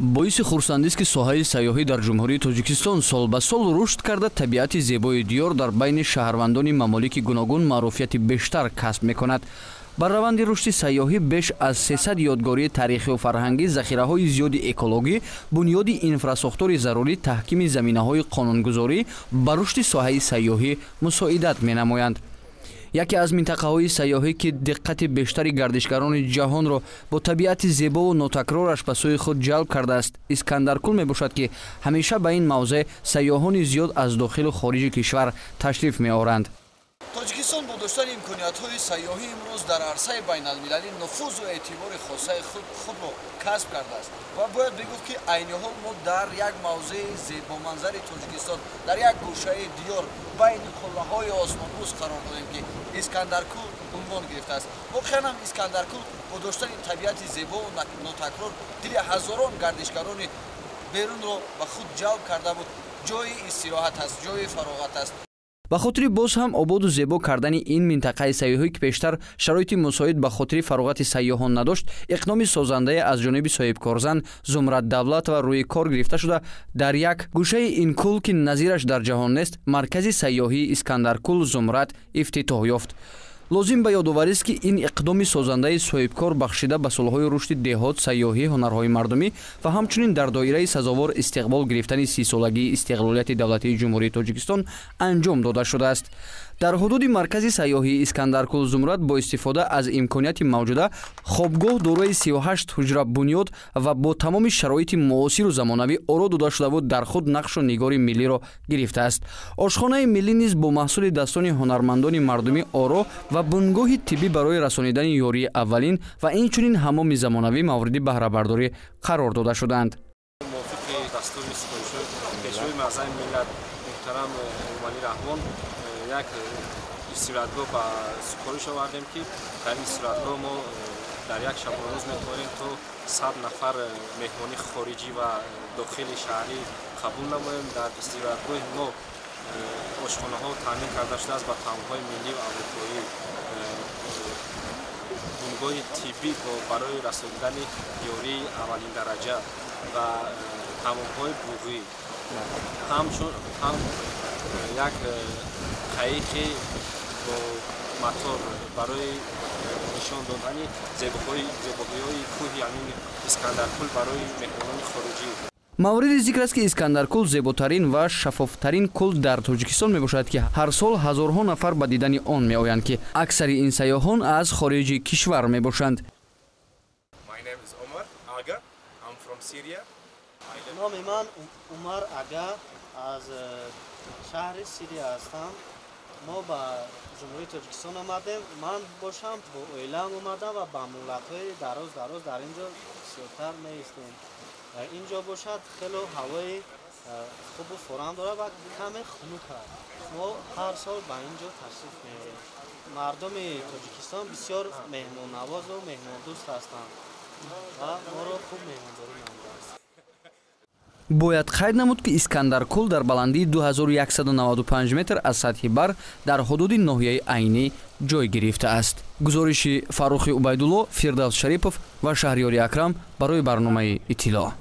Боиси хурсандист, ки соҳаи сайёҳӣ дар Ҷумҳурии Тоҷикистон сол ба сол рушд карда, табиати зебои диёр дар байни шаҳрвандони мамолики гуногун маъруфияти бештар касб мекунад. Бар раванди рушди сайёҳӣ беш аз 300 ёдгории таърихию фарҳангӣ, захираҳои зиёди экологӣ, бунёди инфрасохтори зарурӣ, таҳкими заминаҳои қонунгузорӣ ба рушди соҳаи сайёҳӣ мусоидат менамоянд. Яке аз минтақаҳои сайёҳӣ, ки диққати бештари гардишгарони ҷаҳонро бо табиати зебову нотакрораш ба сӯи худ ҷалб кардааст, Искандаркул мебошад, ки ҳамеша ба ин мавзеъ сайёҳони зиёд аз дохилу хориҷи кишвар ташриф меоранд. Тоҷикистон бо доштани имкониятҳои сайёҳӣ имрӯз дар арсаи байналмилалӣ нуфузу эътибори хосаи худро касб кардааст ва бояд бигуфт, ки айни ҳол мо дар як мавзеи зебоманзари Тоҷикистон, дар як гӯшаи диёр, байни қуллаҳои осмонбӯс қарор дорем, ки Искандаркул унвон гирифтааст. Воқеан ҳам Искандаркул бо доштани табиати зебову нотакрор дили ҳазорон гардишгарони берунро ба худ ҷалб карда буд. Ҷои истироҳат аст, ҷои фароғат аст. Ба хотири боз ҳам ободу зебо кардани ин минтақаи сайёҳӣ, ки пештар шароити мусоид ба хотири фароғати сайёҳон надошт, иқдоми созандае аз ҷониби соҳибкорзан Зумрад Давлатова рӯи кор гирифта шуда, дар як гӯшаи ин кӯл, ки назираш дар ҷаҳон нест, маркази сайёҳии Искандаркул Зумрад ифтитоҳ ёфт. Лозим ба ёдоварист, ки ин иқдоми созандаи соҳибкор бахшида ба солҳои рушди деҳот, сайёҳӣ, ҳунарҳои мардумӣ ва ҳамчунин дар доираи сазовор истиқбол гирифтани 30-солагии истиқлолияти давлатии Ҷумҳурии Тоҷикистон анҷом дода шудааст. Дар ҳудуди маркази сайёҳии Искандаркул Зумрад бо истифода аз имконияти мавҷуда хобгоҳ дорои 38 ҳуҷра бунёд ва бо тамоми шароити муосиру замонавӣ оро дода шудаву дар худ нақшу нигори миллиро гирифтааст. Ошхонаи миллӣ низ бо маҳсули дастони ҳунармандони мардумӣ оро ва бунгоҳи тиббӣ барои расонидани ёрии аввалин ва инчунин ҳаммоми замонавӣ мавриди баҳрабардорӣ қарор дода шудаанд. Мувофиқи дастури Пешвои Муаззами миллат муҳтарам Эмомалӣ Раҳмон як истироҳатгоҳ ба супориш овардем, ки дар ин истироҳатгоҳ мо дар як шабонарӯз метавонем то 100 нафар меҳмони хориҷӣ ва дохили шаҳрӣ қабул намоем. Дар истироҳатгоҳи мо ошхонаҳо таъмин карда шудааст ба таомҳои миллӣ ва аврупоӣ, бунгоҳи тиббӣ барои расонидани ёрии аввалиндараҷа ва ҳаммомҳои буғӣ, ҳамчун ҳам як қайиқи бо мотор барои нишон додани зебоиҳои кӯҳи ҳамин Искандаркул барои меҳмонони хориҷӣ. Мавриди зикр аст, ки Искандаркул зеботарин ва шаффофтарин кӯл дар Тоҷикистон мебошад, ки ҳар сол ҳазорҳо нафар ба дидани он меоянд, ки аксари ин сайёҳон аз хориҷи кишвар мебошанд. My name is Omar Aga. I'm from Syria. Номи ман Умар Ага, аз шаҳри Сирия ҳастам. Мо ба Ҷумҳурии Тоҷикистон омадем. Ман бошам, бо оилаам омадам ва ба муҳлатҳои дароз дароз дар ин ҷо бисёртар меистем. Ин ҷо бошад, хело ҳавои хубу форам дорад ва каме хунук аст. Мо ҳар сол ба ин ҷо ташриф меорем. Мардуми Тоҷикистон бисёр меҳмоннавозу меҳмондӯст ҳастанд ва моро хуб меҳмондорӣ намуданд. Бояд қайд намуд, ки Искандаркул дар баландии 2195 метр аз сатҳи баҳр дар ҳудуди ноҳияи Айнӣ ҷой гирифтааст. Гузориши Фаррухи Убайдулло, Фирдавс Шарипов ва Шаҳриёри Акрам барои барномаи Иттилоъ.